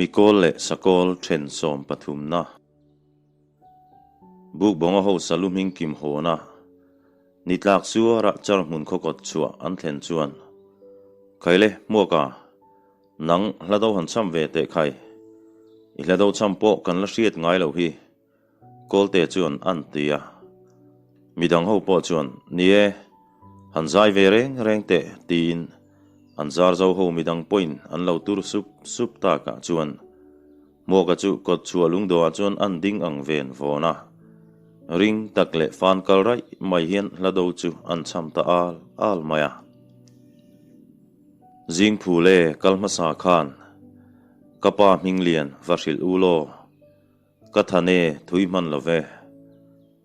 Mikawl leh Sakawl then sawmpathumna. Bukbawnga ho salu hming kim hawna ni tlak suarah char hmun khaw kawt chhuah an thlen chuan, Khaile, Hmuaka, nang hla do han cham ve teh khai. I hla do cham pawh kan la hriat ngai loh hi. Kawlte chuan an ti a. Midang ho pawh chuan, Ni e, han zai ve reng reng teh, tiin an zar zo ho midang pawhin an lo tur sup sup takah chuan Hmuaka chu kawt chhuah lungdawhah chuan an ding ang ven vawn a. Ring tak leh fan kal raih mai hian hla do chu an cham ta al al mai a. Zingphule kal hmasa khan ka pa Hminglian va hrilh u law. Ka than e, thui hman lo ve.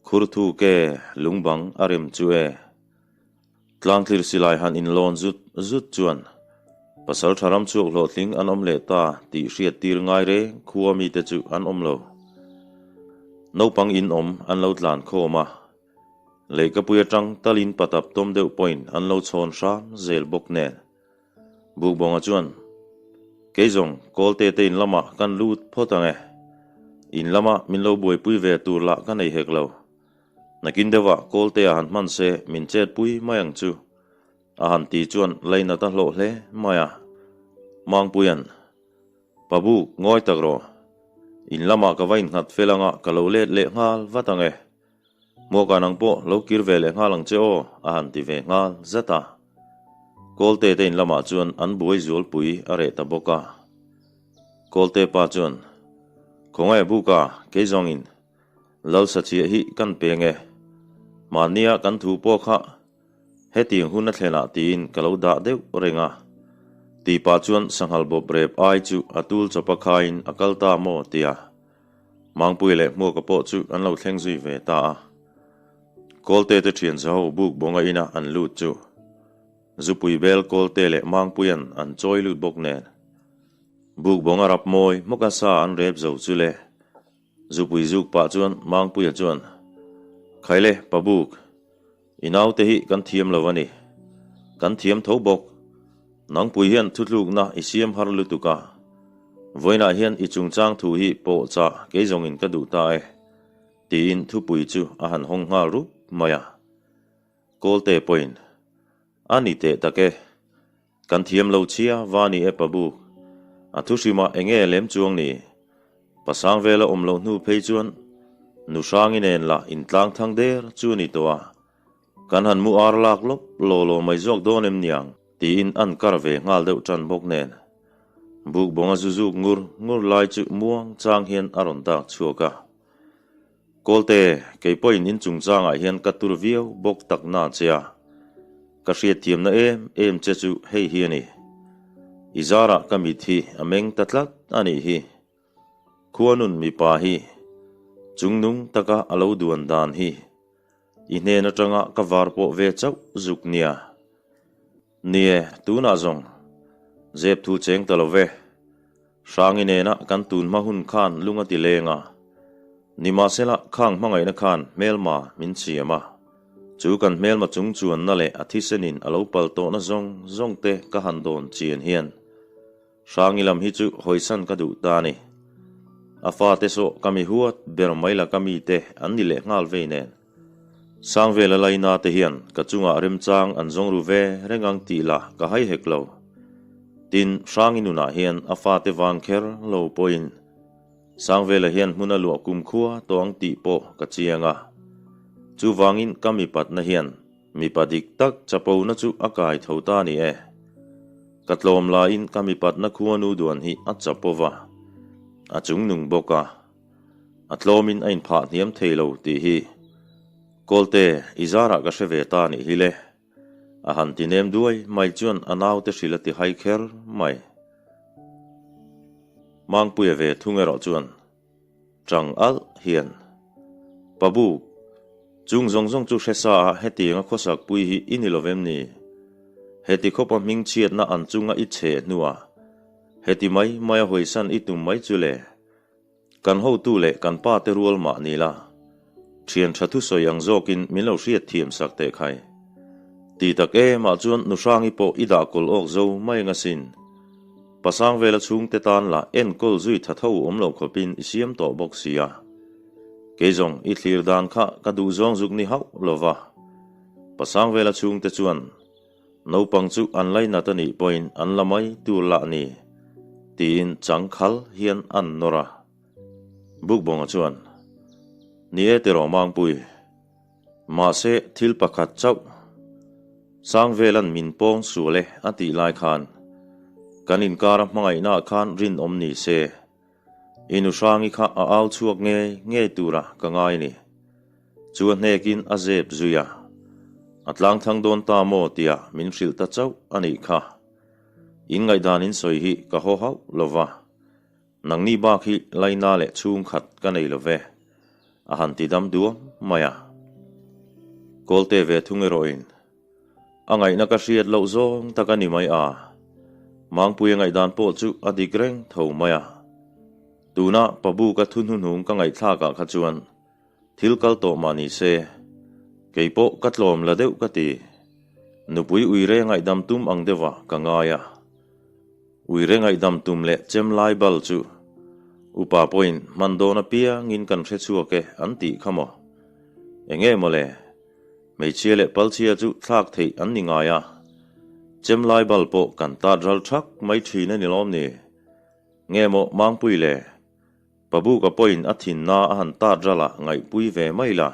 Khur thu ke lungbang a rem chu e. Tlangtlir silai han inlawn zut zut chuan pasal tha ram chhuak hlawhtling an awm leh ta tih hriat tir ngai reng khua mite chu an awm lo. Naupang in awm an lo tlan khawm a, lehkapui atang talin patap tawm deuh pawhin an lo chhawn hram zel bawk nen. Bukbawnga chuan, Kei zawng Kawlte te in lamah kan lut phawt ang e. In lama min lo buaipui ve tur lah ka nei hek lo. Nakin deuhah Kawlte-a han hman se min chetpui mai ang chu, a han ti chuan lainat a hlawh hle mai a. Mangpuia'n, Pa Buk, ngawi tak rawh. In lamah ka va innghat fel anga ka lo let leh nghal vat ang e. Hmuaka nang pawh lo kir ve leh nghal ang che aw, a han ti ve nghal zat a. Kawlte te in lamah chuan an buai zualpui a reh ta bawk a. Kawlte pa chuan, Khawngaih buka, kei zawngin Lalsachiah hi kan peng e. Mahnia kan thu pawh kha Hetiang hun a thlenah tiin ka lo dah deuh reng a. Tih pah chuan sanghal bawp rep ai chu a tul chawpa khaiin a kal ta maw tia Mangpui leh Hmuaka pawh chu an lo thleng zui ve ta a. Kawlte te thian za ho buk bawnga ina an lut chu Zupui bel Kawlte leh Mangpuia'n an chawi lut bawk nen buk bawnga rap mawi hmawka sa an rep zo chu le Zupui zuk pah chuan Mangpuia chuan, Khaile, Pabuk, i naute hi kan thiam lo a ni. Kan thiam tho bawk. Nangpui hian thutlukna i siam har lutuk a. Vawiinah hian i chungchang thu hi pawh chah kei zawngin ka duh ta e, tiin thupui chu a han hawng nghal rup mai a. Kawlte pawhin, A ni teh tak e. Kan thiam lo chhia va ni e Pabuk. A thu hrimah enge lem chuang ni? Pasang vela awm loh hnu phei chuan nu hrangi nen lah intlang thang der chu a ni tawh a. Kan han mu ar lak lawp law law mai zawk dawn em niang tiin an kar ve nghal deuh tan bawk nen. Bukbawnga zu zuk ngur ngur lai chu muang chang hian a rawn dak chhuak a. Kawlte, kei pawhin in chungchangah hian ka tur viau bawk tak na che a, ka hriatthiamna em em che chu hei hi a ni. I zarah ka mit hi a meng ta tlat a nih hi. Khuanun mipa hi chungnung taka a lo duan dan hi i hnen atanga ka var pawh ve chauh zuk nia. Nie, tunah zawng zep thu cheng ta lo ve. Hrangi nena kan tun hma hun khan lung a ti leng a. Nimahsela khang hmangaihna khan hmelma min siam a. Chu kan hmelma chung chuanna leh a thisenin a lo pal tawhna zawng zawng te ka han dawn chian hian Hrangi lam hi chu hawisan ka duh ta a ni. A fate saw ka mi huat ber mai la ka mite an ni leh nghal vei nen. Sangvela laina te hian ka chungah remchang an zawng ru ve reng ang tih lah ka hai hek lo. Tin, Hrangi nunah hian a fate vang kher lo pawhin Sangvela hian hmun a luah kumkhua tawh ang tih pawh ka chiang a. Chuvangin ka mipatna hian mipa dik tak chapona chu a kai tho ta ni e. Ka tlawm laiin ka mipatna khuanu duan hi a chapo va, a chungnung bawk a. A tlawmin a inphah hniam thei lo tih hi Kawlte i zarah ka hre ve ta nih hi le. A han ti nem duai mai chuan a naute hrilh a ti hai kher mai. Mangpuia ve thung erawh chuan Chang alh hian Pabuk, chung zawng zawng chu hre sa a hetianga khawsak pui hi i ni lovem ni? Heti khawpa hming chhiatna an chunga i chhe hnuah heti mai maia hawisan i tum mai chu le? Kan hotu leh kan pa te rual mah ni la, thian tha thusawi ang zawkin min lo hriat thiam sak teh khai. Ti tak em ah chuan nu hrangi pawh i dah kawl awk zo mai ang asin. Pasangvela chhungte tan lah enkawl zui tha tho awm lo khawpin i siam tawh bawk si a. Kei zawng i thlir dan kha ka duh zawng zuk ni hauh lo va. Pasangvela chhungte chuan naupang chu an lainat a nih pawhin an la mai tur lah ni tiin changkhal hian an nawr a. Bukbawnga chuan, Ni e tiraw Mangpui. Mahse thil pakhat chauh Sangvela'n min pawng sual e a tih lai khan kan inkara hmangaihnaah khan rinawm ni se, i nu Hrangi kha a au chhuak ngei ngei tura ka ngai a ni. Chu a hnekin a zep zui a, a tlangthang dawn ta maw tia min hrilh ta chauh a nih kha. In ngaihdan in sawi hi ka haw hauh lo va. Nangni bak hi laina leh chhungkhat ka nei lo ve, a han ti dam duam mai a. Kawlte ve thung erawhin a ngaihna ka hriat loh zawng tak a ni mai a, Mangpuia ngaihdan pawh chu a dik reng tho mai a. Tuna Pabuka thu hnuhnung ka ngaihthlakah kha chuan Thil kal tawh mah ni se, kei pawh ka tlawm la deuh ka ti. Nupui uire ngaihdam tum ang deuhah ka ngai a. Uire ngaihdam tum leh chem lai bal chu upa pawhin hman dawn apiangin kan hre chhuak e an tih kha maw? Enge maw le? Hmeichhia leh palchhia chu thlak theih an ni ngai a, chem lai bal pawh kan tat ral thak mai thin a ni lawm ni? Nge maw Mangpui le? Pabuka pawhin a thinna a han tat ral a ngaihpui ve mai la.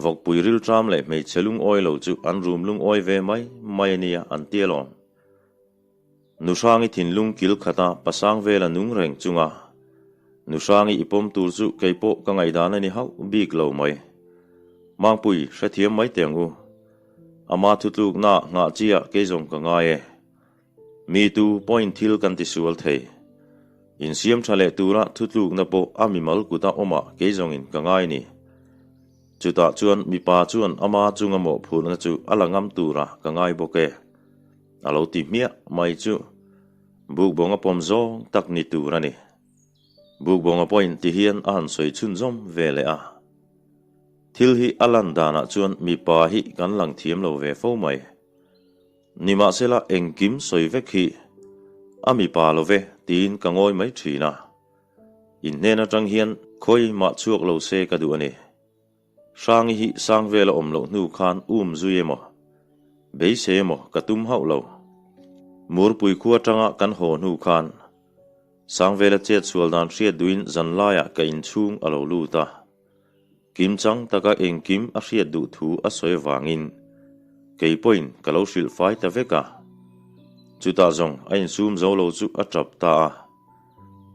Vawkpui rilṭam leh hmeichhe lungawi lo chu an rum lungawi ve mai mai a nia an ti alawm. Nuhrangi thinlung kil khata pasang vela nung reng chunga Nuhrangi i pawm tur chu kei pawh ka ngaihdan a ni hauh bik lo mai. Mangpui hrethiam mai teh ang u. Ama thutlukna nghah chiah kei zawng ka ngai e. Mi tu pawhin thil kan ti sual thei. Insiam tha leh tura thutlukna pawh a mimal kuta awmah kei zawngin ka ngai ni. Chutah chuan mipa chuan ama chunga mawhphurhna chu a la ngam tura ka ngai bawk e. A lo ti hmiah mai chu Bukbawnga pawm zawng tak ni tur a ni. Bukbawnga pawhin ti hian a han sawi chhunzawm ve leh a. Thil hi a lan danah chuan mipa hi kan lang thiam lo ve fo mai. Nimahsela engkim sawi vek hi a mipa lo ve tiin ka ngawi mai thin a, in hnen atang hian khawi mah chhuak lo se ka duh a ni. Hrangi hi sang vela awm loh hnu khan um zui emaw, beisei emaw ka tum hauh lo. Murpui khua atanga kan haw hnu khan Sangvela chet sual dan hriat duhin zanlaiah ka inchhung a lo lut a. Kim chang taka engkim a hriat duh thu a sawi avangin kei pawhin ka lo hrilh fai ta vek a. Chutah zawng a insum zo lo chu a tap ta a.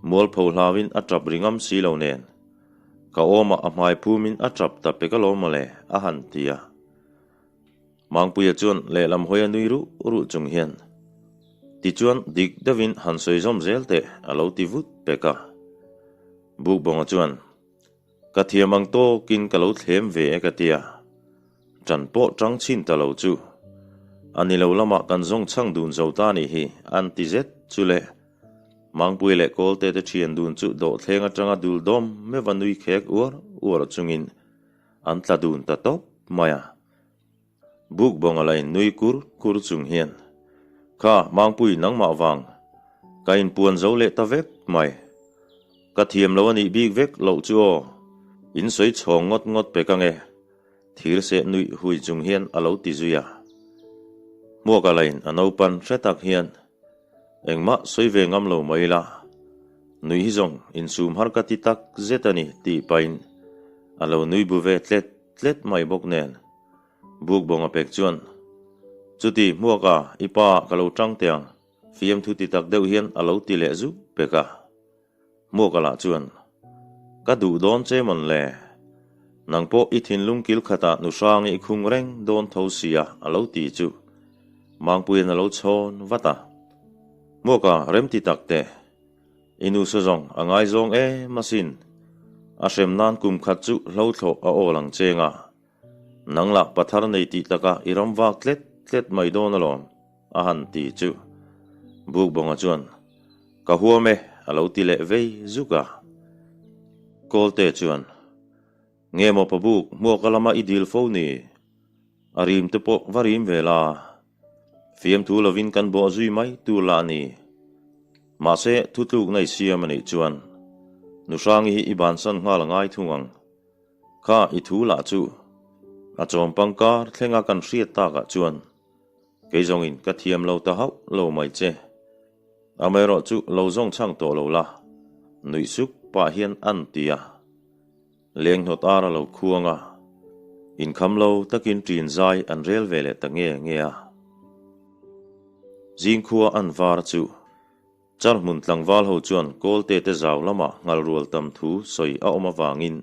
Mualpho hlauin a tap ri ngam si lo nen, ka awmah a hmai phumin a tap ta pek alawm mawle a han ti a. Mangpuia chuan lehlam hawi a nui ruh ruh chung hian, Tichuan dik deuhin han sawi zawm zel teh a lo ti vut pek a. Bukbawnga chuan, Ka thiam ang tawkin ka lo thlem ve e ka tia, ṭan pawh ṭang chhin ta lo chu. A ni lo lamah kan zawng chhang dun zo ta nih hi, an ti zet chu le. Mangpui leh Kawlte te ṭhian dun chu dawhthleng aṭanga dul dawm meuh a nui khek uar uar chungin an tla dun ta tawp mai a. Bukbawnga la in nui kur kur chung hian, Kha, Mangpui nangmah vang, ka inpuan zo leh ta vek mai. Ka thiam lo a nih bik vek loh chu aw, in sawi chhawng ngawt ngawt pek ange, thir seh nuih hui chung hian a lo ti zui a. Hmuaka la in a naupan hre tak hian, Engmah sawi ve ngam lo mai ila, nuih hi zawng insum har ka ti tak zet a ni tih pahin a lo nui bu ve tlet tlet mai bawk nen. Bukbawnga pek chuan, Chuti, hmuaka, i pa ka lo tang teh ang, fiamthu ti tak deuh hian a lo ti leh zuk pek a. Hmuaka lah chuan, Ka duh dawn che mawn le? Nang pawh i thinlung kil khatah nu hrangi i khung reng dawn tho sia a lo ti chu Mangpuia'n a lo chhawn vat a. Hmuaka, remti tak teh. I nu saw zawng a ngaizawng em asin. A hrem nan kum khat chu hlo thlawh a awl ang cheng a. Nang lah pathar nei tih takah i ram vak tlet tlet mai dawn alawm, a han ti chu. Bukbawnga chuan, Ka huam e, a lo ti leh vei zuk a. Kawlte chuan, Nge maw Pabuk, hmuaka lama i dil fo ni? A rim te pawh va rim ve la. Fiamthu lovin kan bawh zui mai tur lah a ni. Mahse, thutlukna i siam a nih chuan Nu Hrangi hi i bansan nghal a ngai thung ang. Kha i thu lah chu a chawm pangkar thlenga kan hriat takah chuan kei zawngin ka thiam lo ta hauh lo mai che. Amaherawh chu lo zawng chhang tawh lo la, nuih suk pah hian an ti a. Lenghnawt ar a lo khuang a, inkham lo takin ṭin zai an rel ve leh ta nge nge a. Zingkhua an var chu Char hmun tlangval ho chuan Kawlte te zau lamah nghal rual tam thu sawi a awm avangin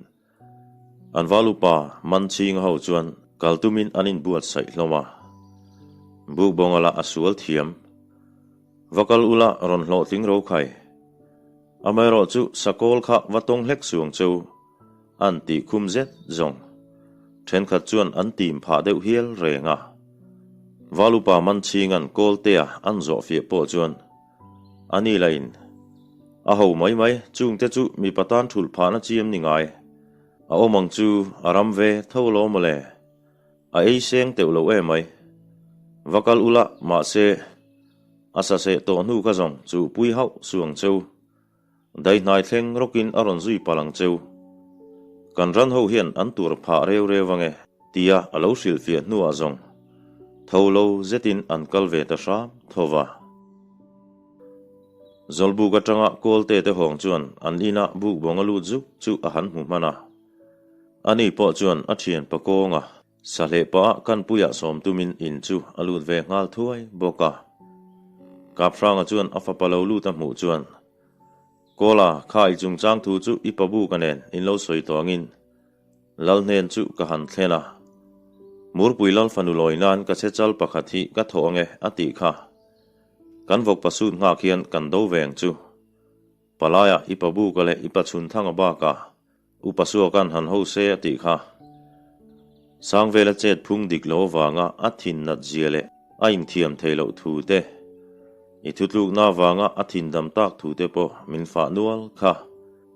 an val upa Manchhinga ho chuan kal tumin an inbuatsaih hlawm a. Bukbawnga lah a sual thiam. Va kal ula rawn hlawhtling ro khai. Amaherawh chu Sakawl kha va tawng hlek suang cheu an tih khum zet zawng. Thenkhat chuan an tim phah deuh hial reng a. Val upa Manchhinga'n Kawltea an zawh fiah pawh chuan a ni lahin a ho mai mai, chungte chu mipa tan thulh phahna chiam ni ngai. A awm ang chu a ram ve tho lo mawle. A ei seng teuh lo emai. Va kal ula mahse a sa seh tawh hnu kha zawng chu pui hauh suang cheu. Daihnai thleng rawkin a rawn zui palh ang cheu. Kan ran ho hian an tur phah reu reu ange tia a lo hrilhfiah hnuah zawng tho lo zetin an kal ve ta hram tho va. Zawlbuk atanga Kawlte te hawng chuan an inah bukbawng a lut zuk chu a han hmu hman a. Ani pawh chuan a thian pakawnga Sahleh pah kan puiah sawm tumin in chu a lut ve nghal thuai bawk a. Kaphranga chuan a fapa lo lut a hmuh chuan, Kawla, kha i chungchang thu chu i pabuka nen in lo sawi tawh angin Lal hnen chu ka han thlen a. Murpui Lal fanu lawi nan ka che chal pakhat hi ka thawh ange a tih kha. Kan vawkpa sut nghak hian kan do ve ang chu. Palaiah i pabuka leh i pachhunthanga bakah Upa Suaka'n han ho se a tih kha. Sangvela chet phung dik lo avanga a thin nat zia leh a inthiam thei loh thu te, i thutlukna avanga a thin dam tak thu te pawh min fah nual kha,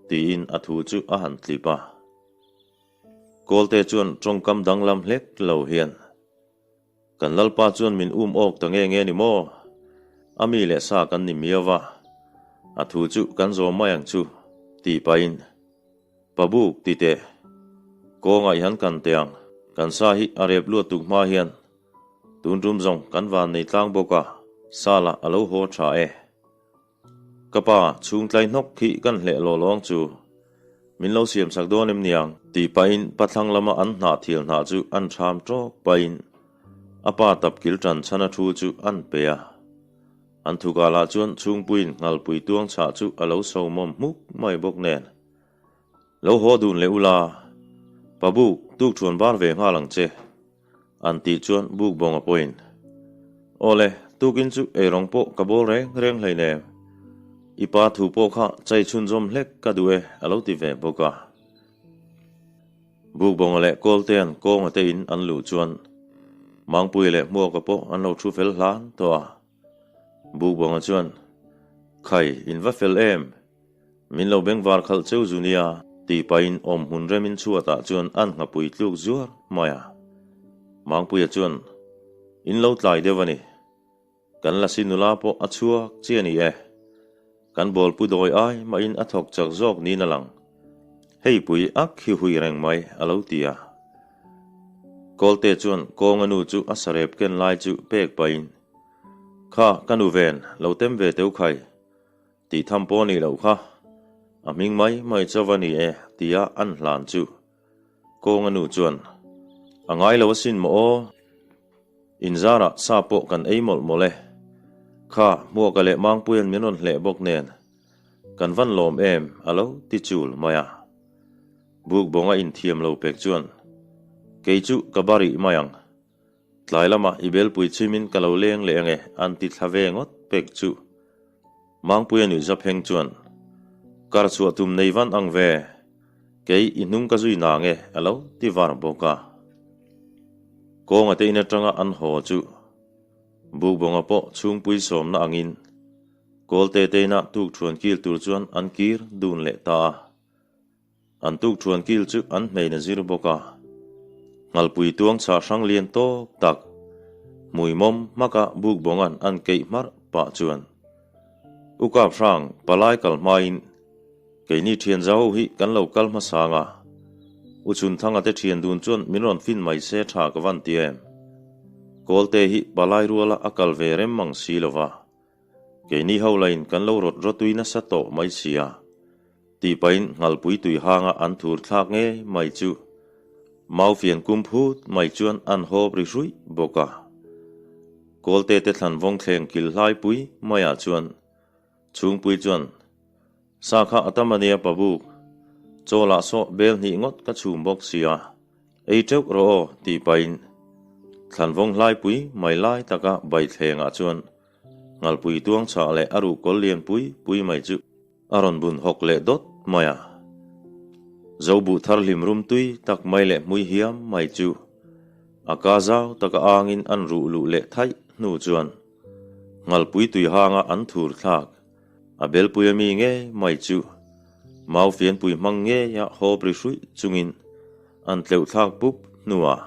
tiin a thu chu a han tlip a. Kawlte chuan tawngkam danglam hlek lo hian. Kan Lalpa chuan min um awk ta nge nge ni maw? A mi leh sa kan ni miau va, a thu chu kan zawm mai ang chu, tih pahin, Pabuk ti teh, kawngah i han kan teh ang, kan sa hi a rep luat tuk hma hian tun tum zawng kan van nei tlang bawk a, sa lah a lo haw tha e. Ka pa, chhungtlai hnawk khi kan hleh lawh lawng chu min lo siam sak dawn em niang? Tih pahin pathlang lama an hnah thial hnah chu an ṭham ṭawk pahin a pa tapkil ṭan chhana thu chu an pe a. An thukah lah chuan chhungpuiin nghalpui tuang chhah chu a lo so mawm hmuk mai bawk nen. Lo haw dun leh ula, Pabuk, tukṭhuan bar ve nghal ang che. An tih chuan Bukbawnga pawhin, Awle, tukin chu eirawng pawh ka bawl reng reng hleinem. I pa thu pawh kha chai chhunzawm hlek ka duh e, a lo ti ve bawk a. Bukbawnga leh Kawltea'n kawnga te in an luh chuan Mangpui leh Hmuaka pawh an lo thu fel hlan tawh a. Bukbawnga chuan, Khai, in va fel em? Min lo bengvar khalh cheu zu nia, tih pahin awm hmun remin chhuatah chuan an nghapui tluk zuar mai a. Mangpuia chuan, In lo tlai deuh a ni. Kan lasi nula pawh a chhuak chi a ni e. Kan bawlpu dawi ai mahin a thawk chak zawk niin a lang. Hei pui ak hi hui reng mai, a lo ti a. Kawlte chuan kawnga nu chu a sarep ken lai chu pek pahin, Kha, ka nu ven, lo tem ve teu khai. Tih tham pawh nih loh kha, a hming mai mai chauh a ni e tia an hlan chu Kawnga nu chuan, A ngai lo asin maw aw, inzarah sa pawh kan ei mawlh mawlh e. Kha, Hmuaka leh Mangpuia'n min rawn hleh bawk nen, kan van lawm em a lo ti chul mai a. Bukbawnga inthiam lo pek chuan, Kei chu ka barih mai ang. Tlai lamah i belpui chhimin ka lo leng leh ange an ti thla ve ngawt pek chu. Mangpuia nuih zap heng chuan, Kar chhuah tum nei van ang ve, kei i hnung ka zui na nge a lo ti var bawk a. Kawnga te in atanga an haw chu Bukbawnga pawh chhungpui sawmna angin Kawlte te inah tukthuan kil tur chuan an kir dun leh ta a. An tukthuan kil chu an hmein a zir bawk a, nghalpui tuang chhah hrang lian tawk tak, hmui mawm hmaka bukbawnga'n an keih hmarh pah chuan. U Kap Hrang, palai kal hmain keini thian za ho hi kan lo kal hmasang a, U Chhunthanga te thian dun chuan min rawn fin mai se tha ka van ti em? Kawlte hi palai ruala a kal ve rem mang si lo va, keini ho lain kan lo rawt rawtui nasa tawh mai si a, tih pahin Nghalpui tui hanga an thur thlak ngei mai chu Maufian kum phut mai chuan an hawp ri hruih bawk a. Kawlte te thlan vawng thleng kil hlaipui maiah chuan Chhungpui chuan, Sa kha a tam a nia Pabuk, chaw lah saw bel hnih ngawt ka chhum bawk sia, ei teuh rawh aw tih pahin thlan vawng hlaipui mai lai taka bai thlengah chuan Nghalpui tuang chhah leh a ruhkawl lian pui pui mai chu a rawn bun hawk leh dawt mai a. Zobuh thar hlim rum tui tak mai leh hmui hiam mai chu a ka zau taka angin an ruh luh leh thaih hnu chuan Nghalpui tui hanga an thur thlak a belpui ami ngei mai chu mau fianpui hmang ngeia hawp ri hruih chungin an tleuh thlak pup hnuah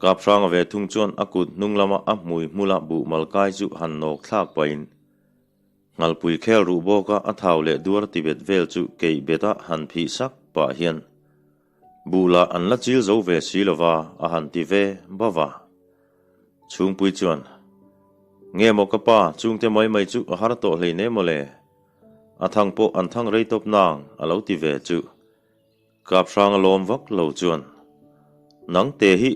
Kaphranga ve thung chuan a kut hnung lama a hmui hmula buh malkai chu han nawk thlak pahin Nghalpui khel ruh bawka a thau leh duar ti bet vel chu keih beta han phih sak pah hian buh lah an la chil zo ve si lova a han ti ve bauh a. Chhungpui chuan, Nge maw ka pa, chungte mai mai chu a har tawh hlei ne maw le? A thang pawh an thang rei tawp nang a lo ti ve chu. Kap hrang a lawm vak lo chuan, Nang te hi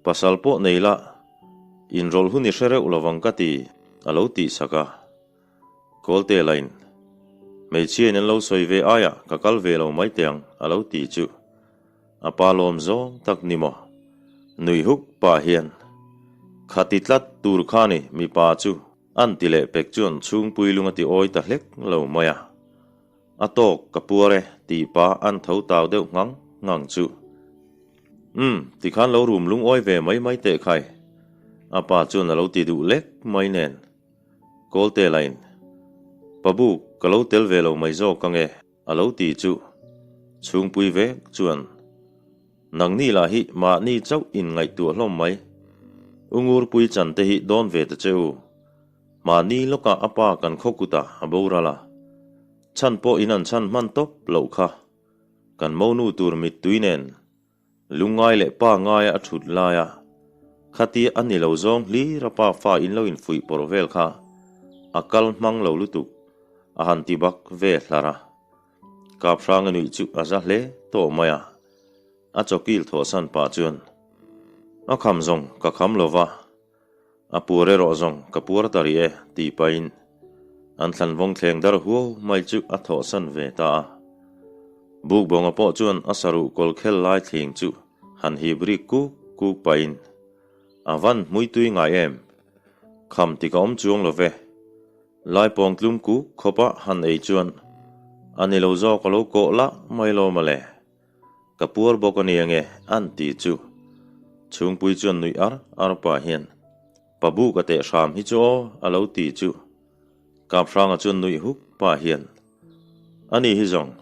pasal pawh nei la, inrawlh hun i hre reuh lovang ka ti, a lo tih sak a. Kawlte lain, Hmeichhiain an lo sawi ve aiah ka kal ve lo mai teh ang, a lo ti chu. A pa lawm zawng tak ni maw? Nui huk pah hian, Khati tlat tur kha ni mipa chu, an ti leh pek chuan chhungpui lung a ti awi ta hlek lo mai a. A tawk ka puar e tih pa an tho tau deuh ngang ngang chu. Umm, tikhan lo rum lungawi ve mai mai teh khai. A pa chuan a lo ti duh lek mai nen. Kawlte lain, Pabuk, ka lo tel ve lo mai zawk ange, a lo ti chu. Chhungpui vek chuan, Nangni lah hi mahni chauh in ngaihtuah hlawm mai. U Ngurpui chan te hi dawn ve ta che u. Mahni lawkah a pa kan khaw kutah a boral a, chhan pawh in an chhan hman tawp loh kha. Kan monu tur mittui nen lungngai leh pa ngaia a thut laia khatia a ni lo zawng hlir a pa fa in lo infuih pawrh vel kha a kal hmang lo lutuk a han ti bak ve hlar a. Kaphranga nuih chu a za hle tawh mai a. A chawkil thawhsan pah chuan a kham zawng ka kham lo va. A puar erawh zawng ka puar ta rih e tih pahin an thlan vawng thleng dar huau mai chu a thawhsan ve ta a. Bukbawnga pawh chuan a saruh kawl khel lai thling chu han hip rik kuk kuk pahin a van hmui tui ngai em? Kham ti ka awm chuang lo ve. Laipawng tlum kuk khawpa han ei chuan a ni lo zawk a lo kawh lah mai lo mawle. Ka puar bawk a ni ange an ti chu. Chhungpui chuan nuih ar ar pah hian, Pa bu ka teh hram hi chu aw a lo ti chu. Kaphranga chuan nuih huk pah hian, A ni hi zawng,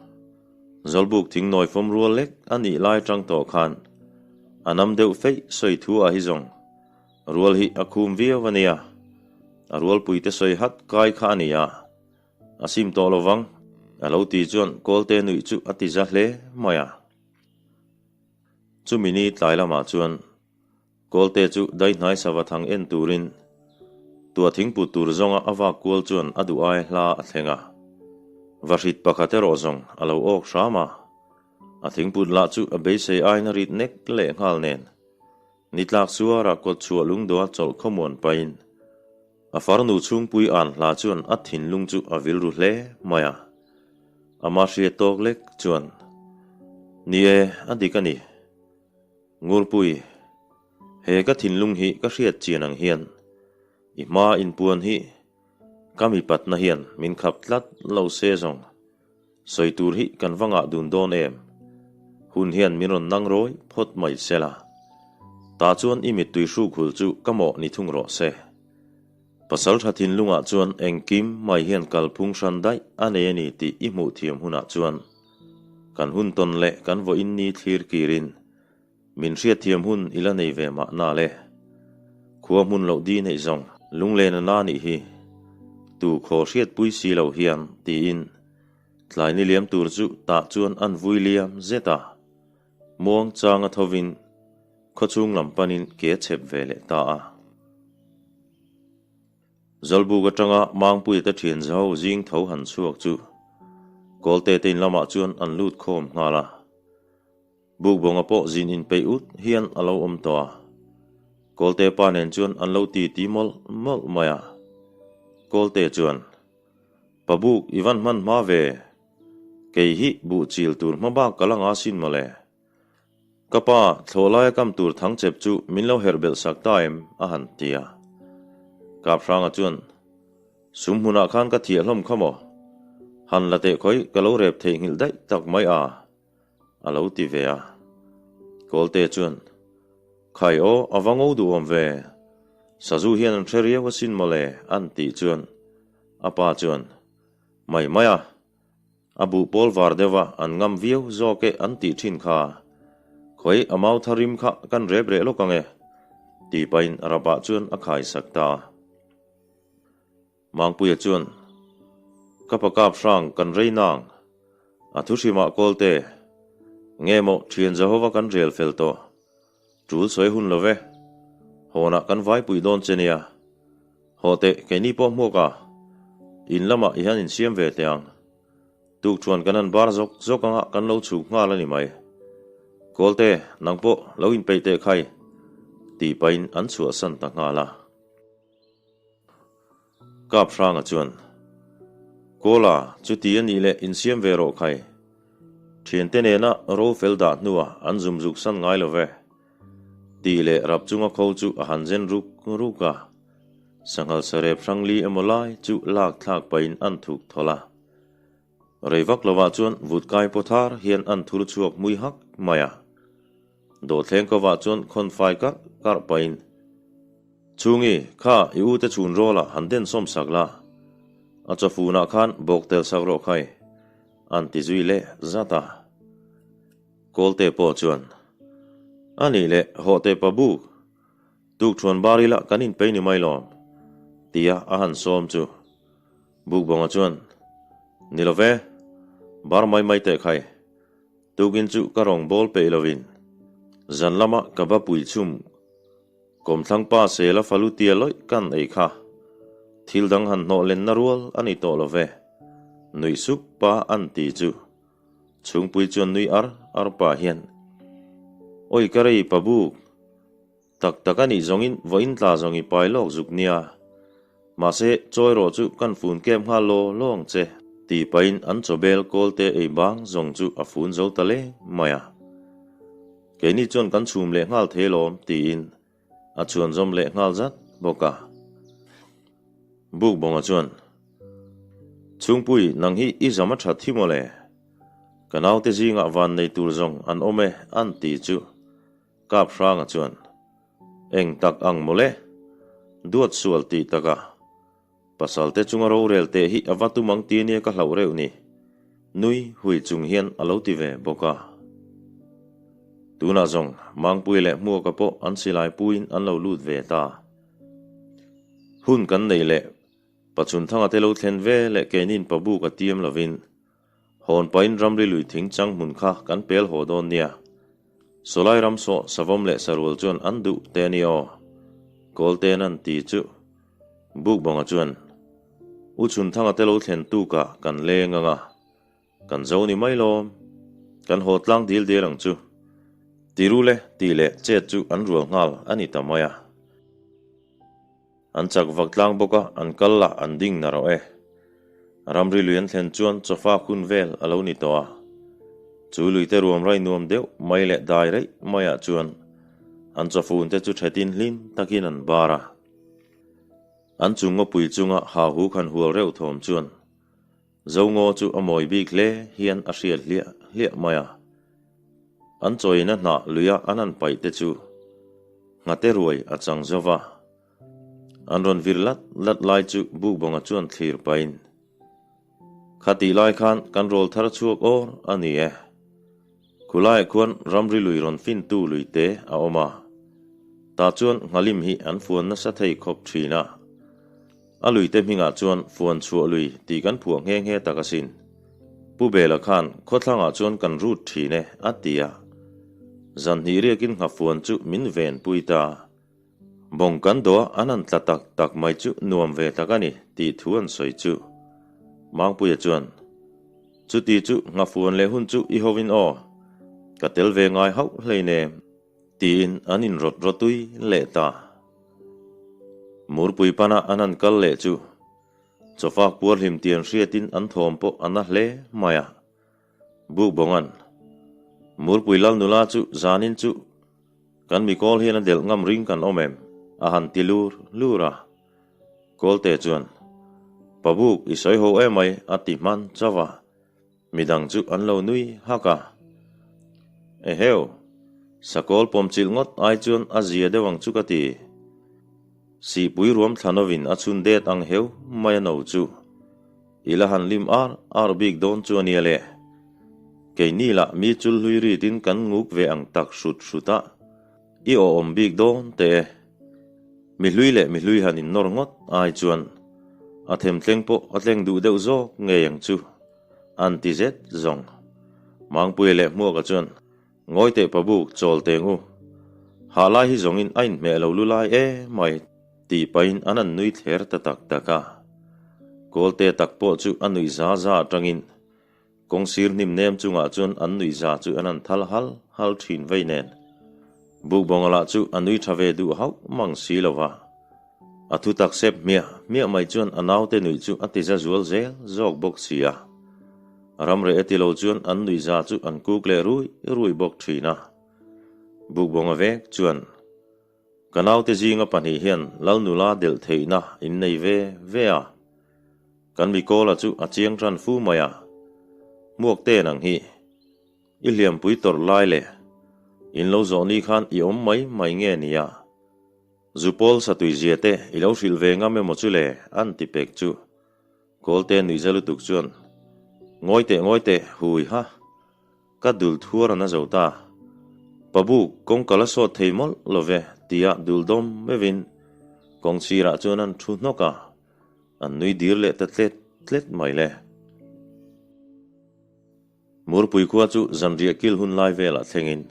Zawlbuk thing nawi fawm rual lek a nih lai tang tawh khan a nam deuh feih sawi thu ah hi zawng rual hi a khum viau a nia, a rualpuite sawi hat kai kha a ni a. A sim tawh lo vang, a lo ti chuan Kawlte nuih chu a ti za hle mai a. Chumi ni tlai lamah chuan Kawlte chu daihnai sava thang en turin tua thingput tur zawnga a vak kual chuan a duh ai hla a thleng a. Vahrit pakhat erawh zawng a lo awk hram a, a thingput lah chu a beisei aina rit nek leh nghal nen Ni tlak suara kawt chhuah lungdawha chawlh khawmuan pahin a farnu chhungpui an hla chuan a thinlung chu a vil ru hle mai a. Ama hriat tawk lek chuan, Ni e, a dik a ni. Ngurpui, he ka thinlung hi ka hriat chian ang hian i hma inpuan hi ka mipatna hian min khap tlat lo se zawng. Sawi tur hi kan va ngah dun dawn em? Hun hian min rawn nang rawi phawt mai se la. Tah chuan i mittui hruk hul chu ka mawh ni thung rawh se. Pasal tha thinlungah chuan engkim mai hian kalphung hran daih a nei a ni tih i hmuh thiam hunah chuan kan hun tawn leh kan vawiin ni thlir kirin min hriatthiam hun i la nei ve mahna le. Khua hmun loh di neih zawng lunglen a na nih hi. Tu khaw hriatpui si lo hian tiin tlai ni liam tur chu tah chuan an vui liam zet a. Muang changa thovin khawchhung lam panin ke a chhep ve leh ta a. Zawlbuk atanga Mangpuia te thian zaho zing tho han chhuak chu Kawlte te in lamah chuan an lut khawm nghal a. Bukbawnga pawh zin inpeih ut hian a lo awm tawh a. Kawlte pa nen chuan an lo ti ti mawlh mawlh mai a. Kawlte chuan, Pa buk i van hman hma ve, kei hi buh chil tur hma bak ka la nga sin mawle. Ka pa, thlawh laia kam tur thang chep chu min lo herh belh sak ta em? a han ti a. Kaphranga chuan, Sum hmunah khan ka thiah hlawm kha maw? Han la teh khawi ka lo rep theihnghilh daih tak mai a, a lo ti ve a. Kawlte chuan, Khai aw, a va ngo duhawm ve. Sazu hian an hre riau asin mawle, an tih chuan a pa chuan, Mai mai a, A buh pawl var deuh a, an ngam viau zawk e an tih thin kha. Khawi a mau thar rim kha kan rep reh lawk ang e, tih pahin Rabah chuan a khai sak ta a. Mangpuia chuan, Ka pa kap hrang kan rei nang, a thu hrimah kawlte, nge maw thian Jehova kan rel fel tawh, Tul sawi hun lo ve. Hawnah kan vaipui dawn che nia. Haw teh, keini pawh hmuak a. In lamah i han insiam ve teh ang. Tukṭhuan kan han bar zawk zawk anga kan lo chhuk nghal a ni mai. Kawlte, nang pawh lo inpeih teh khai, tih pahin an chhuahsan ta nghal a. Kap Hranga chuan, Kawla, chuti a nih leh insiam ve rawh khai. Thiante nena ro fel dah hnuah an zum zuk san ngai lo ve. Tih leh rap chunga kho chu a han zen ruk ruk a. Sanghal sarep hrang li emaw lai chu lak thlak pahin an thuk thawlh a. Rei vak lovah chuan vut kai paw thar hian an thur chhuak hmui hak mai a. Dawhthleng kovah chuan khawn fai karh karh pahin, Chhungi, kha i ute chhun rawlah han den sawm sak la, a chawfunah khan bawk tel sak rawh khai, an ti zui leh zat a. Kawlte pawh chuan, A nih leh, hawh teh pa buk, tukṭhuan bar ila kan inpei ni mai lawm, tia a han sawm chu. Bukbawnga chuan, Ni lo ve, bar mai mai teh khai. Tukin chu ka rawn bawl peih lovin zan lama ka va pui chhum kawmthlang pa sela falu tia lawih kan ei kha. Thil dang han hnawh lenna rual a ni tawh lo ve. Nuih sup pa an ti chu chhungpui chuan nui ar ar pah hian, Awi ka rei pa buk, Tak tak a nih zawngin vawiin tla zawng i pai lawk zuk nia. Mahse, chawi rawh chu kan fun kem nghal law law ang che, tih pahin an chawbel kawlte ei bang zawng chu a fun zo ta leng mai a. Keini chuan kan chhum leh nghal thei lawm tiin a chhuan zawm leh nghal zat bawk a. Bukbawnga chuan, Chhungpui, nang hi i zam a that hi mawle. Ka naute zingah van nei tur zawng an awm e an ti chu. Kap Hranga chuan, Eng tak ang mawle? Duat sual tih taka pasalte chunga rorel teh hi a va tum ang ti ania ka hlauh reuh ni, nui hui chung hian a lo ti ve bawk a. Tunah zawng Mangpui leh Hmuaka pawh an silai puiin an lo lut ve ta. Hun kan nei leh Pachhunthanga te lo thlen ve leh keinin Pabuk a tiam lovin Hawn pahin ramri lui thing chang hmun kha kan pel haw dawn nia. Sawlai ram saw savawm leh sarual chuan an duh te a ni aw. Kawlten an ti chu. Bukbawnga chuan, U Chhunthanga te lo thlen tukah kan leng ang a, kan zo ni mai lawm. Kan haw tlang dil dil ang chu. Ti ru le tih leh chet chu an rual nghal a ni ta mai a. An chak vak tlang bawk a, an kal lah an ding na rawh e. Ramri lui an thlen chuan chawfa hun vel a lo ni tawh a. Chu luite ruam rai nuam deuh mai leh dai reih maiah chuan an chawfun te chu thetin hlim takin an bar a. An chung ngawpui chunga hauhu khan hual reuh thawm chuan Zongaw chu a mawi bik hle hian a hriat hliah hliah mai a. An chawina hnah luia an han paih te chu nghate ruai a chang zo va. An rawn vir lat lat lai chu Bukbawnga chuan thlir pahin, Khatih lai khan kan rawl thar chhuak awr a ni e. Khulaiah khuan ramri lui rawn fintu lui te a awm a. Tah chuan nghalim hi an fuan nasa thei khawp thin a. A luite hmingah chuan Fuan chhuah lui tih kan phuah nghe nghe tak asin. Pu Bela khan khawthlangah chuan kan rut thin e a ti a. Zan hnih riakin nghafuan chu min ven pui ta. Bawng kan dawh a an han tla tak tak mai chu nuam ve tak a ni tih thu an sawi chu. Mangpuia chuan, Chuti chu nghafuan leh hun chu i hovin aw, ka tel ve ngai hauh hleinem. Tiin an inrawt rawtui leh ta. Murpui pana an han kal leh chu chawfak puar hlim tian hriatin an thawm pawh a na hle mai a. Bukbawnga'n, Murpui lal nula chu zanin chu kan mikawl hian a delh ngam ring kan awm em? a han ti lur lur a. Kawlte chuan, Pabuk i sawi ho emai a ti hman chauh a. Midang chu an lo nui hak a. Eheu! Sakawl pawmchilh ngawt ai chuan a zia deuh ang chu ka ti. Sihpui ruam thlanovin a chhun det ang heu mai a no chu. I la han lim ar ar bik dawn chu a nia le. Keini lah mi chul hlui ritin kan nguk ve ang tak hrut hrut a. I awhawm bik dawn teh e. Mi hlui leh mi hlui han innawr ngawt ai chuan a themtleng pawh a tleng duh deuh zawk ngei ang chu. An ti zet zawng. Mangpuia leh Hmuaka chuan, Ngawi teh Pabuk, chawl teng u. Hah lai hi zawngin a inhmeh lo lu lai e mai, tih pahin an an nui thler ta tak tak a. Kawlte tak pawh chu a nuih za za atangin kawng sir hnim nem chungah chuan an nuih za chu an an thal hal hal thin vei nen. Bukbawnga lah chu a nui tha ve duh hauh mang si lo va. A thu tak sep hmiah hmiah mai chuan a naute nuih chu a ti za zual zel zawk bawk si a. Ramreh e ti lo chuan an nuih za chu an kuk leh rui rui bawk thin a. Bukbawnga vek chuan, Ka naute zinga pahnih hian Lalnula delh theihna in nei ve ve a. Kan mikawla chu a chiang tan fu mai a. Hmuak te nang hi. I hliampui tawrh lai leh in lo zawh ni khan i awm mai mai nge nia? Zupawl satui zia te i lo hrilh ve ngam emaw chu le? an ti pek chu. Kawlte nuihza lutuk chuan, Ngawi teh ngawi teh, hui ha! Ka dul thuar an a zo ta. Pabuk, kawngka la sawt thei mawlh lo ve, tia dul dawm meuhin kawng sirah chuan an thu hnawk a, an nui dir leh ta tlet tlet mai le. Murpui khua chu zanriah kil hun lai velah thlengin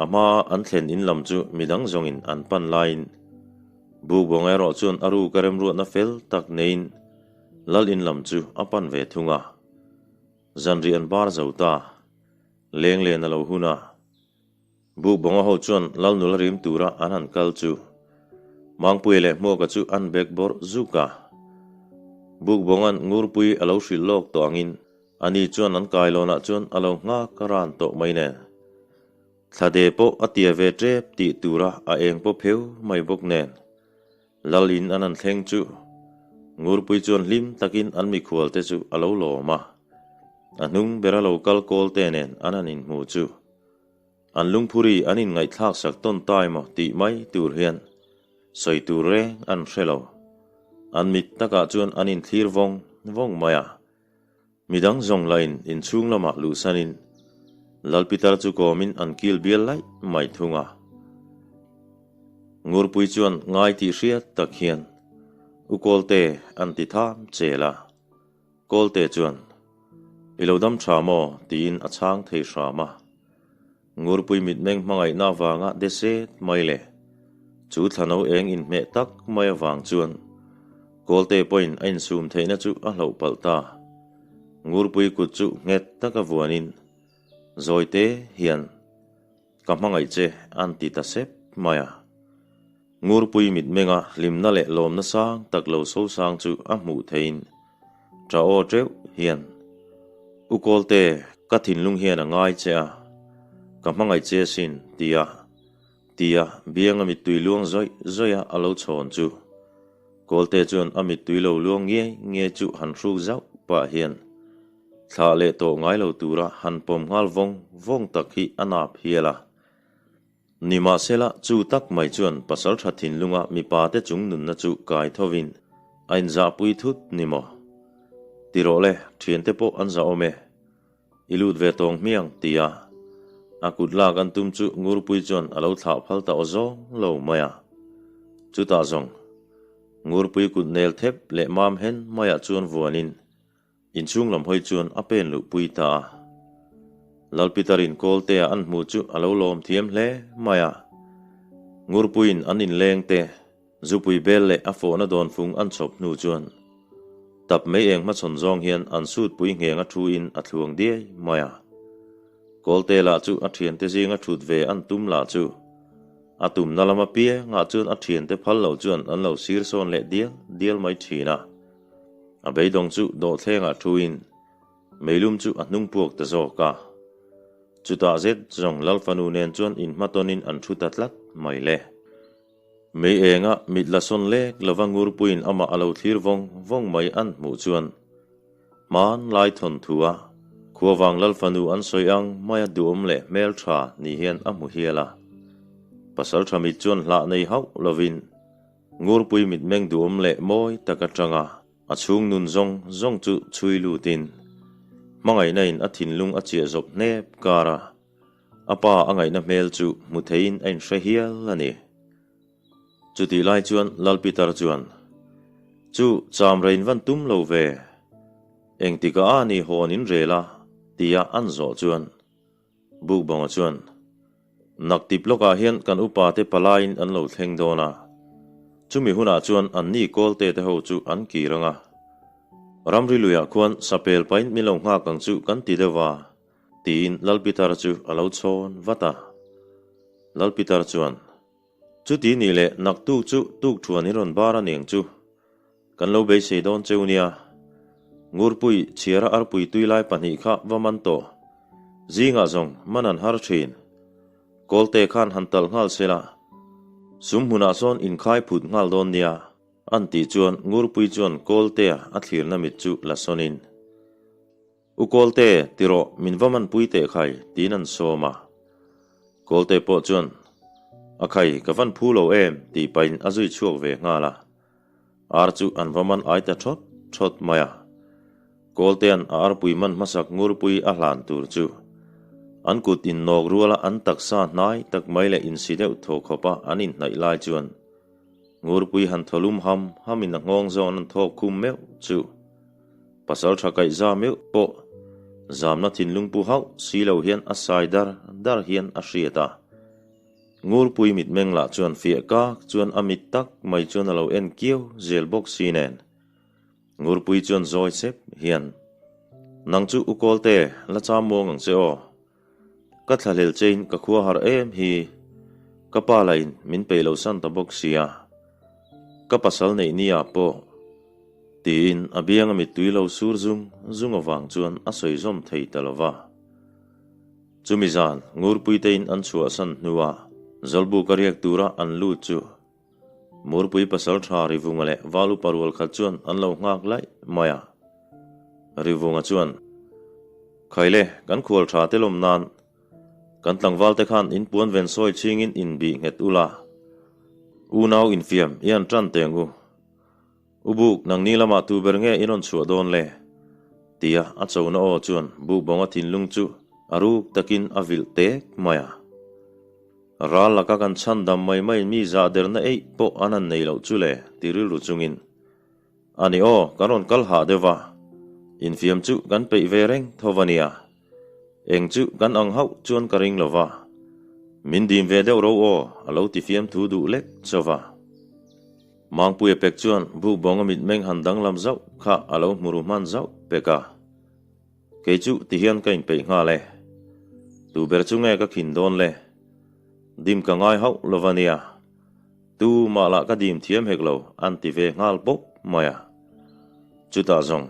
a hmaa an thlen in lam chu midang zawngin an pan laiin Bukbawng erawh chuan a ruka remruatna fel tak neiin Lal in lam chu a pan ve thung a. Zanriah an bar zo ta. Lenglen a lo hun a. Bukbawnga ho chuan Lal nula rim tura an han kal chu Mangpuia leh Hmuaka chu an bek bawrh zuk a. Bukbawnga'n Ngurpui a lo hrilh lawk tawh angin Ani chuan an kailawnah chuan a lo nghak a ran tawh mai nen. Thlade pawh a tia ve tep tih tura a eng pawh pheu mai bawk nen. Lal in an han thleng chu Ngurpui chuan hlim takin an mikhual te chu a lo lawm a. A hnung bera lo kal kawl te nen an han inhmu chu an lungphuri an inngaihthlak sak tawn ta emaw tih mai tur hian sawi tur reng an hre lo. An mit takah chuan an inthlir vawng vawng mai a. Midang zawng lahin inchhung lamah luhsanin Lalpitar chu kawmin an kil bial laih mai thung a. Ngurpui chuan ngai tih hriat tak hian U Kawlte an ti tham chel a. Kawlte chuan, I lo dam tha maw? tiin a chhang thei hram a. Ngurpui mitmeng hmangaihna avanga de set mai le. Chu thlano eng inhmeh tak mai avang chuan Kawlte pawhin a insum theihna chu a hloh palh ta. Ngurpui kut chu nghet taka vuanin Zawite hian ka hmangaih che an ti ta sep mai a. Ngurpui mitmenga hlimna leh lawmna sang tak lo sosang chu a hmuh theiin Ṭa aw ṭeuh hian, U Kawlte, ka thinlung hian a ngai che a, ka hmangaih che asin, tia, tia bianga mittui luang zawih zawih a a lo chhawn chu. Kawlte chuan a mittui lo luang ngiai ngiai chu han hruk zauh pah hian thlah leh tawh ngai lo tura han pawm nghal vawng vawng tak hi a nap hial a. Nimahsela, chu tak mai chuan pasalṭha thinlunga mipate chung nunna chu kai thovin a inzahpui thut ni maw? Ti rawh le, ṭhiante pawh an zahawm e. I lut ve tawng hmiang, ti a. A kut lak an tum chu Ngurpui chuan a lo thlah phal ta aw zawng lo mai a. Chutah zawng. Ngurpui kut nel thep leh mam hen maiah chuan vuanin inchhung lam hawi chuan a pen luh pui ta a. Lal Peter-in Kawltea an hmuh chu a lo lawm thiam hle mai a. Ngurpuiin an inleng te, zupui bel leh a fawhna dawnfung an chhawp hnu chuan tap mei eng hmachhawn zawng hian an sutpui ngheng a thu in a thluang diai mai a. Kawlte lah chu a thiante zinga thut ve an tum lah chu a tumna lama piangah chuan a thiante phal lo chuan an lo sir sawn leh dial dial mai thin a. A beidawng chu dawhthlengah thuin meilum chu a hnung puak ta zawk a. Chutah zet zawng Lalfanu nen chuan inhmatawnin an thu ta tlat mai le. Mei enga mit la sawn lek lova ngurpuiin amah a lo thlir vawng vawng mai an hmuh chuan hmanlai thawnthua khuavang Lalfanu an sawi ang maia duhawm leh hmeltha ni hian a hmu hial a. Pasaltha mit chuan hlah nei hauh lovin ngurpui mitmeng duhawm leh mawi tak atanga a chhung nun zawng zawng chu chhui lutin hmangaihna in a thinlung a chiah zawp hnep kar a. A pa a ngaihna hmel chu hmu theiin a inhre hial a ni. Chutih lai chuan Lal Peter chuan, Chu cham rein van tum lo ve, engtikah a ni hawn in rel a? tia an zawh chuan Bukbawnga chuan, Naktip lawkah hian kan upa te palaiin an lo thleng dawn a, chumi hunah chuan anni kawlte te ho chu an kir ang a, ramri luiah khuan sapel pain min lo nghak ang chu kan ti deuh va, Tiin Lal Peter chu a lo chhawn vat a. Lal Peter chuan, Chuti nih leh naktuk chu tukthuan in rawn bar a niang chu. Kan lo beisei dawn cheu nia. Ngurpui chhiara arpui tui lai pahnih kha va man tawh. Zingah zawng man an har thin. Kawlte khan han talh nghal sela. Sum hmunah sawn inkhai phut nghal dawn nia. An tih chuan Ngurpui chuan Kawltea a thlirna mit chu la sawnin. U Kawlte, ti rawh, min va manpui teh khai, tiin an sawm a. Kawlte pawh chuan, A khai, ka van phu lo em, tih pahin a zui chhuak ve nghal a. Ar chu an va man ai ta thawt thawt mai a. Kawltea'n a arpui man hmasak ngurpui a hlan tur chu an kut innawk ruala an taksa hnai tak mai leh insi deuh thaw khawpa an inhnaih lai chuan ngurpui han thawlum ham hamin a nghawng zawn an thawk khum meuh chu. Pasal tha kaih za meuh pawh zamna thinlung pu hauh si lo hian a sai dar dar hian a hriat a. Ngurpui mitmeng lah chuan fiah kak chuan a mit tak mai chuan a lo en kiau zel bawk si nen. Ngurpui chuan zawi sep hian, Nang chu u Kawlte, la cham muang ang che aw. Ka thlahlel chein ka khua harh em hi. Ka pa lahin min peih lo san ta bawk sia. Ka pasal neih ni ah pawh tiin a bianga mittui lo sur zung zung avang chuan a sawi zawm thei ta lo va. Chumi zan Ngurpuitein an chhuahsan hnuah Zawlbuka riak tura an lut chu Murpui pasal tha Rivunga leh Val upa rual khat chuan an lo nghak laih mai a. Rivunga chuan, Khaile, kan khual tha te lawm nan kan tlangval te khan in puan ven sawi chhingin in bih nghet ula, unau infiam i han tan teng u. U Buk, nangni lamah tu ber nge i rawn chhuah dawn le? tia a chona aw chuan Bukbawnga thinlung chu a ruk takin a vilh tek mai a. Ral laka kan chhan dam mai mai mi zah derna eih pawh an han nei loh chu le ti rilru chungin, A ni aw, kan rawn kal hah deuh va, infiam chu kan peih ve reng tho va nia. Eng chu kan ang hauh chuan ka ring lo va, min dim ve deuh ro aw, a lo ti fiam thu duh lek chauh va. Mangpuia pek chuan Bukbawnga mitmeng han danglam zauh kha a lo hmu ru hman zauh pek a. Kei chu ti hian ka inpeih nghal e. Tu ber chu nge ka khin dawn le? Dim ka ngai hauh lo va nia. Tu mah lah ka dim thiam hek lo an ti ve nghal bawk mai a. Chutah zawng,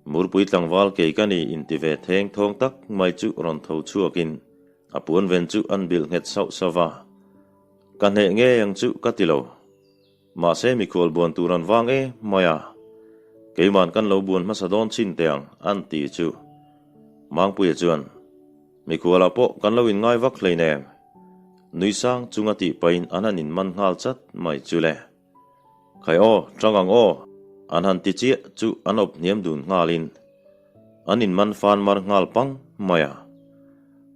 Murpui tlangval kei ka ni inti ve theng thawng tak mai chu rawn tho chhuakin a puan ven chu an bilh nghet sauh sauh va. Ka hneh ngei ang chu ka ti lo. Mahse mikhual buan tur an vang e mai a, keiman kan lo buan hmasa dawn chin teh ang an ti chu. Mangpuia chuan, Mikhualah pawh kan lo inngai vak hleinem. Nui sang chunga tih pahin an han inman nghal chat mai chu le. Khai aw, tang ang aw, an han ti chiah chu an awp hniam dun nghalin an inman fan mar nghal pang mai a.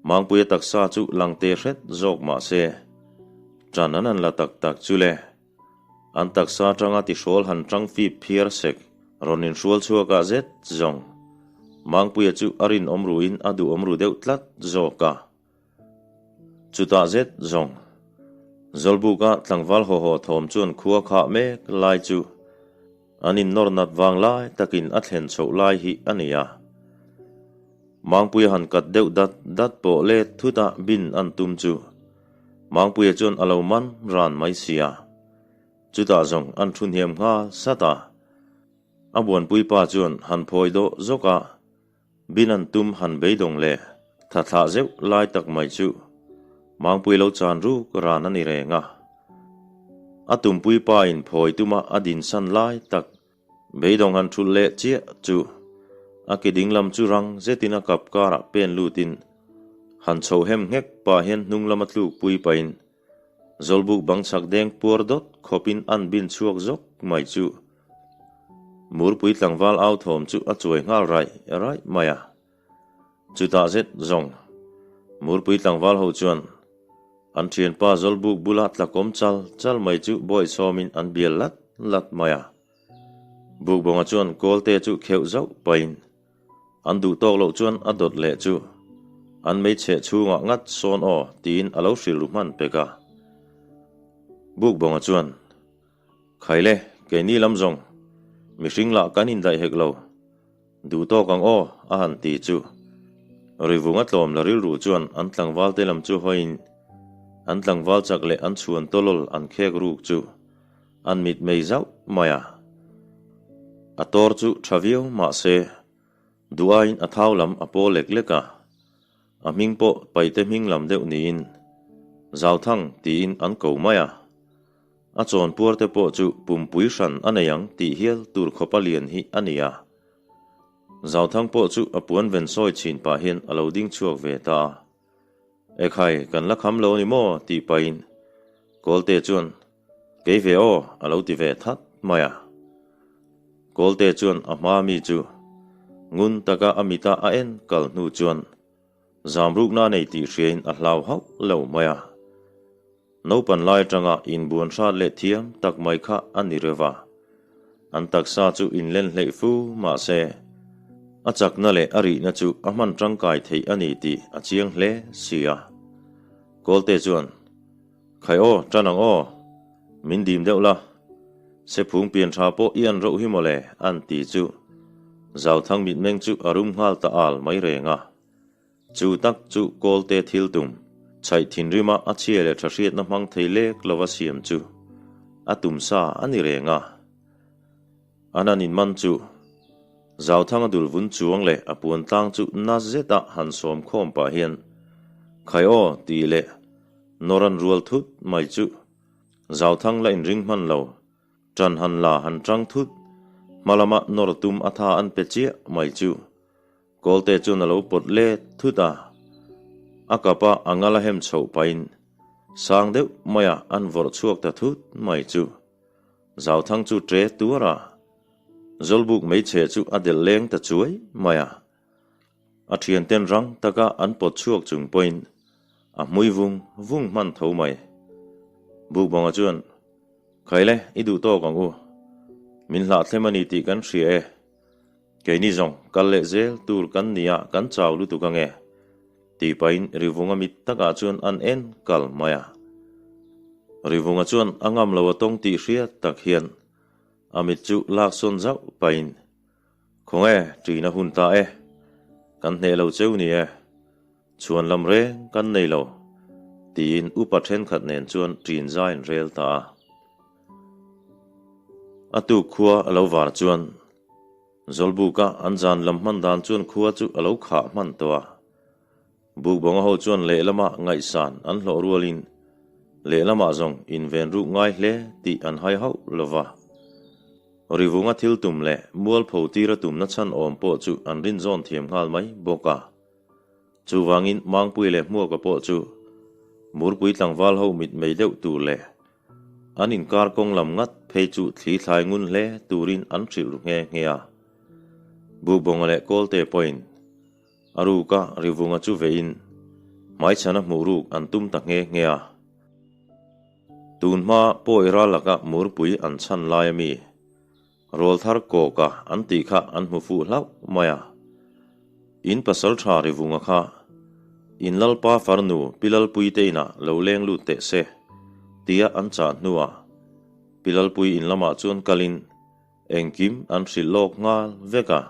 Mangpuia taksa chu lang te hret zawk mah se, ṭan an han la tak tak chu le. An taksa atanga tihrawl han tang fip phiar sek rawn inhrual chhuakah zet zawng Mangpuia chu a rinawm ruin a duhawm ru deuh tlat zawk a. Chutah zet zawng Zawlbuka tlangval haw haw thawm chuan khua khah mek lai chu an innawr nat vang lai takin a thlen chhoh lai hi a ni a. Mangpuia han kat deuh dat dat pawh let thut a bin an tum chu Mangpuia chuan a lo man ran mai sia. Chutah zawng an thu hniam nghal sat a. A buanpui pa chuan han phawi dawh zawk a, bin an tum han beidawng leh tha thlah zeuh lai tak mai chu Mangpui lo chan ruk ran a ni reng a. A tumpui pa in phawi tuma a dinsan lai tak Beidawng han thulh leh chiah chu a ke dinglam chu rang zetin a kap karah pen lutin han chho hem nghek pah hian hnung lama tluk pui pahin Zawlbuk bang chhak deng puar dawt khawpin an bin chhuak zawk mai chu Murpui tlangval au thawm chu a chuai nghal raih raih mai a. Chutah zet zawng Murpui tlangval ho chuan an thianpa Zawlbuk bula tlakawm chal chal mai chu bawihsawmin an bial lat lat mai a. Bukbawnga chuan Kawlte chu kheuh zauh pahin an duh tawk loh chuan a dawt leh chu an meichheh chhungah ngat sawn aw tiin a lo hrilh ru hman pek a. Bukbawnga chuan, Khaile, keini lam zawng mihring lah kan indaih hek lo, duh tawk ang aw a han ti chu Rivunga tlawm la rilru chuan an tlangval te lam chu hawiin an tlangval chak leh an chhuan tawlawl an khek ruk chu An mit mei zauh mai a. A tawr chu tha viau mah se, duh aiin a thau lam a paw lek lek a. A hming pawh Paite hming lam deuh niin, Zauthang tiin an ko mai a. A chawnpuar te pawh chu pumpui hran a nei ang tih hial tur khawpa lian hi a ni a. Zauthang pawh chu a puan ven sawi chhin pah hian a lo ding chhuak ve ta a. Ekhai, kan la kham lo a ni maw? tih pahin Kawlte chuan Kei ve aw, a lo ti ve that mai a. Kawlte chuan a hma mi chu ngun taka a mita a en kal hnu chuan zamrukna nei tih hriain a hlau hauh lo mai a. Naupan lai atanga inbuan hrat leh thiam tak mai kha a ni reuh a. An taksa chu inlen hleih fu mah se, a chakna leh a rihna chu a hman tangkai theih a ni tih a chiang hle si a. Kawlte chuan. Khai aw, tan ang aw. Min dim deuh la. Sephung pian tha pawh i an rauh hi mawle, an ti chu. Zauthang mitmeng chu a rum nghal ta al mai reng a. Chu tak chu Kawlte thil tum, chhaih thinrima a chhia leh tha hriatna hmang thei lek lova siam chu a tum sa a ni reng a. An an inman chu Zauthanga dul vun chuang leh a puan tlang chu na zeta han sawm khawm pah hian, Khai aw, tih leh Nawran rual thut mai chu Zauthang la inring hman lo, ṭan han la han ṭang thut, hma lama nawr tum a tha an pe chiah mai chu Kawlte chuan a lo pawt let thut a, a kap a a ngal a hem chhoh pahin sang deuh maia an vawrh chhuak ta thut mai chu Zauthang chu ṭe tuar a, Zawlbuk meichhe chu a delh leng ta chuai mai a. A thianten rang taka an pawt chhuak chung pawhin a hmui vung vung hman tho mai. Bukbawnga chuan, Khaile, i duh tawk ang u. Min hlahthlem a ni tih kan hria e. Keini zawng kal leh zel tur kan nia kan chau lutuk ange, tih pahin Rivunga mit takah chuan an en kal mai a. Rivunga chuan a ngam lo a tawng tih hriat tak hian a mit chu laksawn zauh pahin, Khawnge, ṭin a hun ta e. Kan hneh lo cheu ni e. Chhuan lam reng kan nei lo, tiin upa ṭhenkhat nen chuan ṭin zai an rel ta a. A tuk khua a lo var chuan Zawlbuka an zan lam hman dan chuan khua chu a lo khah hman tawh a. Bukbawnga ho chuan lehlamah ngaihsan an hlawh rualin lehlamah zawng inven ruk ngai hle tih an hai hauh lo va. Rivunga thil tum leh mualpho tira tumna chhan awm pawh chu an rinzawn thiam nghal mai bawk a. Chuvangin Mangpui leh Hmuaka pawh chu Murpui tlangval ho mitmei deuh tur leh an inkar kawng lam ngat phei chu thli thlai ngun hle turin an hrilh ru nghe nghe a. Bukbawnga leh Kawlte pawhin A ruka Rivunga chu veiin hmaichhana hmuh ruk an tum ta nghe nghe a. Tun hma pawi ral laka murpui an chhan lai a mi rawlthar kawka an tih kha an hmu fuh hlauh mai a. In pasal tha Rivunga kha in Lalpa farnu Pi Lalpui te inah lo leng lut teh se tia an chah hnuah Pi Lalpui in lamah chuan kalin Engkim an hrilh lawk nghal vek a.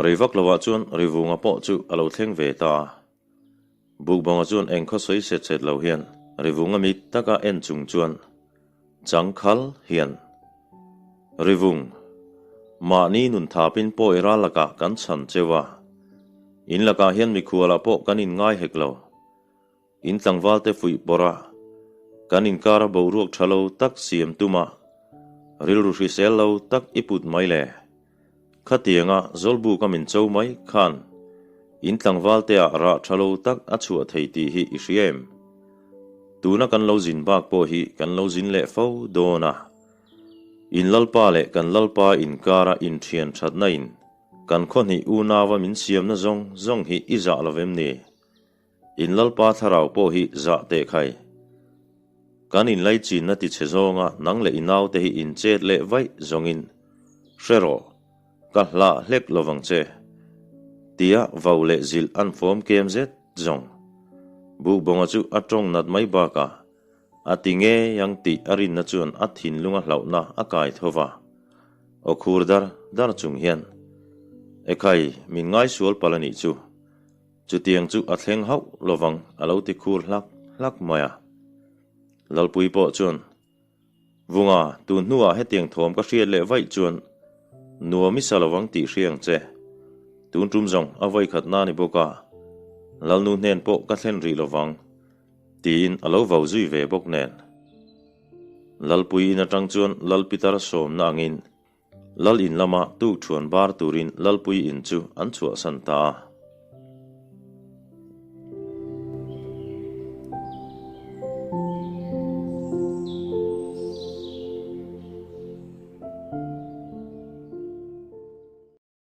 Rei vak lovah chuan Rivunga pawh chu a lo thleng ve ta a. Bukbawnga chuan eng khaw sawi set set lo hian Rivunga mit taka en chung chuan changkhal hian, Rivung, mahni nun thapin pawi ral lakah kan chhan cheu a. In lakah hian mikhualah pawh kan inngai hek lo. In tlangvalte fuih pawrh a, kan inkara boruak tha lo tak siam tum a, rilru hrisel lo tak i put mai le. Khatianga Zawlbuka min cho mai khan in tlangvalte-ah rah tha lo tak a chhuah thei tih hi i hria em? Tuna kan lo zin bak pawh hi kan lo zin leh fo dawn a. In Lalpa leh kan Lalpa inkara inthian thatna in kan khawhnih unauva min siamna zawng zawng hi i zah lo vem ni? In Lalpa thlarau pawh hi zah teh khai. Kan inlaichinna ti chhe zawnga nang leh i naute hi in chet leh vaih zawngin hre rawh, ka hlah hlek lovang che, tia vau leh zilh an fawm kem zet zawng. Bukbawnga chu a tawng nat mai bakah a ti ngei ang tih a rinna chuan a thinlunga hlauhna a kai tho va. Aw khur dar dar chung hian, Ekhai, min ngaisual palh a nih chu. Chutiang chu a thleng hauh lovang a lo ti khur hlak hlak mai a. Lalpui pawh chuan, Vunga, tun hnuah hetiang thawm ka hriat leh vaih chuan nuam i sa lovang tih hria ang che. Tun tum zawng a vawikhat na ni bawk a, Lalnu hnen pawh ka thlen rih lovang, tiin a lo vau zui ve bawk nen. Lalpui in atang chuan Lalpitar sawmna angin Lal in lama tuk thuan bar turin Lalpui in chu an chhuahsan ta a.